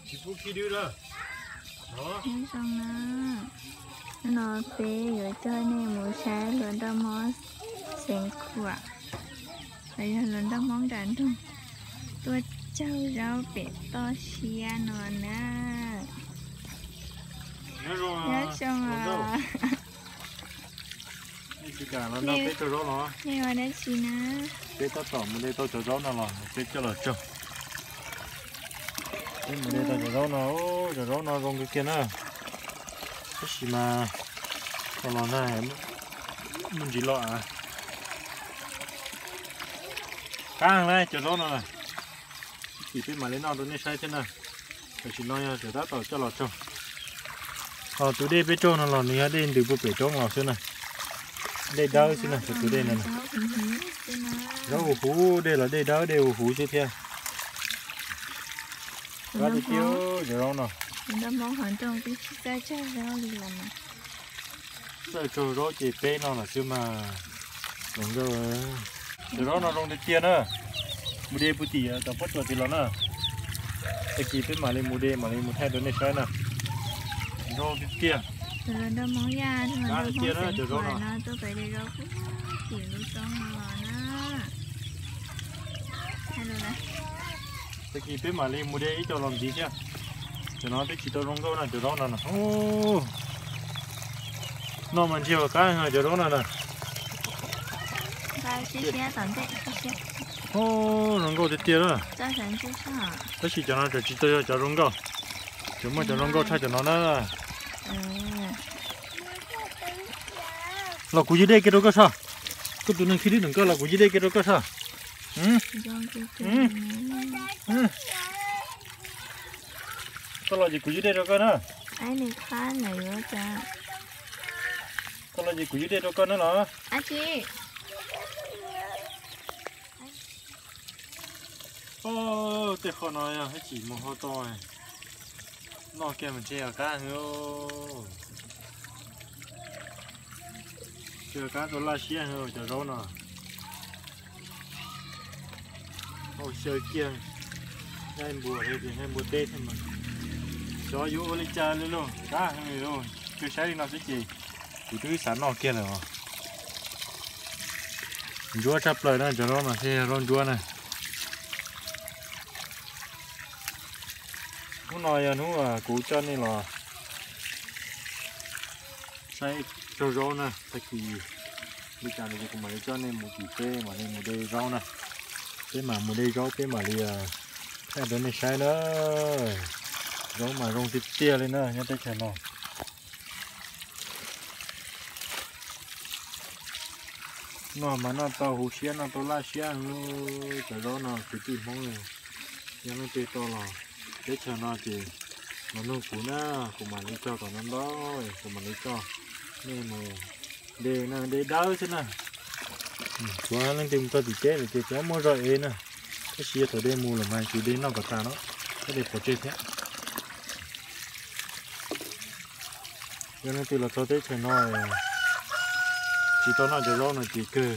Nyob zoo na, hnub no peb yuav coj nej mus saib hluas nraug Hmoob Xeev Khuam, los yog hluas nraug Hmoob Nram Nroog tuaj caug zaub pem toj siab no na. Nyob zoo os. Nej tsis kam los nrog peb caug zaub los? Nej ua dab tsi na? Peb tab tom mus de tau cov zaub no los peb coj los caug. Peb mus de tau cov zaub no, cov zaub no zoo kawg kiag na. Tab sis mas tau los na, muaj ntsis loj av. Qab heev na cov zaub no na. Ib chim peb mam li noj rau nej saib thiab na. Tam sim no yog tseem tab tom coj los caug. Ho tus dej peb caug no los nws yog dej ntws puag pem roob los xwb na. Dej dawb xwb na, tus dej no na. Zaub huv huv, dej los dej dawb dej huv huv xwb thiab. Qab tiag tiag cov zaub no. Txawj caug zaub ces peb no los xwb mas. Zoo nkauj. Cov zaub no zoo tiag tiag na. Mus de puag tim cov pob tsuas tim los na. Tag kis peb mam li mus de mam li mus thaij rau nej saib na. Zoo tiag tiag. Qab tiag tiag na cov zaub no. Tag kis peb mam li mus de ib co los ntxiv thiab. Cov no twb tsis tau zoo nkauj na cov zaub no na. Noj mas ntshe qab heev cov zaub no na. Zoo nkauj tiag tiag na. Tab sis cov no tseem tsis tau yog cov zoo nkauj. Tseem muaj cov zoo nkauj tshaj cov no na. Los kuv ywg dej kiag rau koj soj. Koj tus neeg khib dib ntawm koj los kuv ywg dej kiag rau koj soj. Koj los ces kuv ywg dej rau koj na. Koj los ces kuv ywg dej rau koj na los. Tej qho no yog ib chim mus hau tau, noj kiag mas ntshe qab heev. Ntshe qab tau laj siab heev cov zaub no. Hau xyaw kiag, nqaij npua li ces nqaij npua teb thiab mas. Xyov yuav ua li cas li lauj, qab heev li lauj, kawg saib li no xwb ces kuv twb xav noj kiag lawm os. Ntsuab tshaj plaws na, cov zaub no thiaj yog zaub ntsuab na. Hnub no yog hnub kuv coj nej los saib caug zaub na, tag kis li cas no ces kuv mam li coj nej mus tim teb mam li mus de zaub na. Peb mam mus de zaub peb mam li thaij rau nej saib na. Zaub mas zoo tiag tiag li na nyob teb chaws no. Noj mas noj tau huv siab noj tau laj siab. Cov zaub no kwv tij Hmoob yog leej twg tau los teb chaws no ces los nug kuv na, kuv mam li cog kom ntau ntau, kuv mam li coj nej mus de na, de dawb xwb na. Tshuav leej twg mus txog tim teb lawm ces tsis muaj zog ev na, tab sis yog thaum de mus lawm mas kuv de noj kom tas no, thiab de pov tseg thiab. Yog leej twg los txog teb chaws no tsis tau noj cov zaub no ces kawg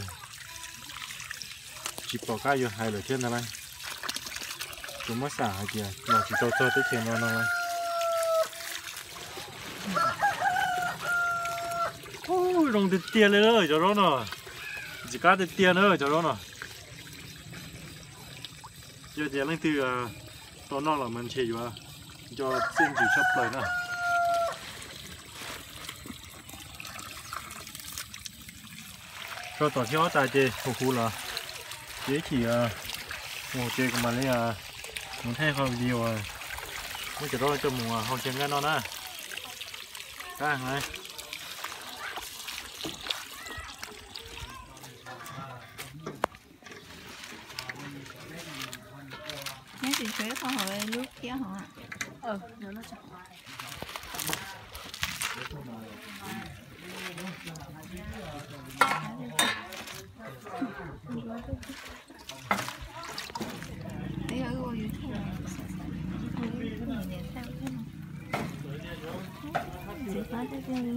tsis pom qab yuav hais lawm thiab ntag lauj. Tsuas muab xam hais tias los tsis tau txog teb chaws no no lauj. Zoo tiag tiag li cov zaub no, ntxim qab tiag tiag na cov zaub no. Yog tias leej twg tau noj los mas ntshe yuav nco txiaj ntsig tshaj plaws na. Tso tom thib ob tas ces huv huv lawm, ces ib chim mus ces kuv mam li mus thaij qhov video muab cov zaub coj mus hau xyaw nqaij noj na. Qab heev. Neb tsis tshuav ib qho hauv lub kiab hov. Ntxim qab tiag tiag li.